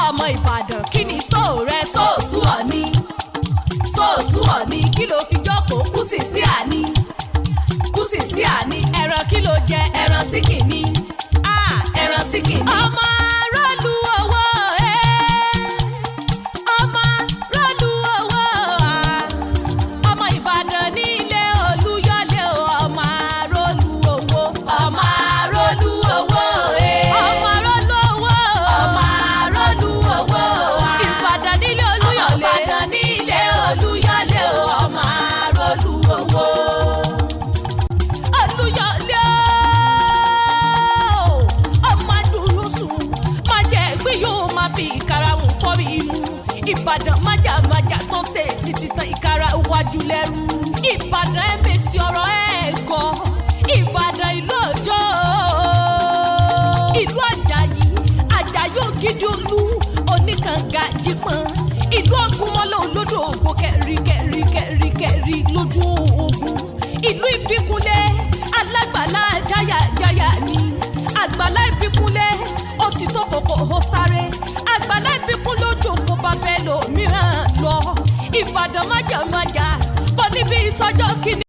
Ọmọ Ìbàdàn, kí ni sóò rẹ? Sóòsù ọ̀ni, sóòsù ọ̀ni. Kí ló fi jókòó? Kùsì sí àní, kùsì sí àní. Ẹran kí ló jẹ? Ẹran síkìní, ah, ẹran síkìní. Ọmọ rọ́ọ̀lù owó ẹ̀, ọmọ rọ́ọ̀lù owó ah. Ọmọ Ìbàdàn ní ilé Olúyọ̀lé o. Ọmọ rọ́ọ̀lù owó, ọmọ rọ́ọ̀lù owó ẹ̀, ọmọ rọ́ọ̀lù owó, ọmọ rọ́ọ̀lù owó ah. Ìbàdàn nílé Olúyọ̀lé, Ìbàdàn ní ilé Olúyọ̀lé o. Ọmọ rọ́ọ̀lù owó. Olúyọ̀lé o, ọmọ adúrúsùn má jẹ́ ẹ̀gbín yóò máa fi ìkarahun fọ́rí imú. Ìbàdàn májàmájà tó ṣe títí tán ìkara iwájú lẹ́rú. Ìbàdàn ẹ̀mẹ̀sì ọ̀rọ̀ ẹ̀ kọ́. Ìbàdàn ìlú ọjọ́, ìlú Àjàyí, Àjàyí ògidì olú oníkànga jípọn, ìlú ọgúnmọ́lá olódò ògbó kẹrí kẹrí kẹrí kẹrí lójú ogun, ìlú Ìbíkúnlé alágbàlá jáyà jáyà ni àgbàlá Ìbíkúnlé ó ti tó kòkó ó sáré.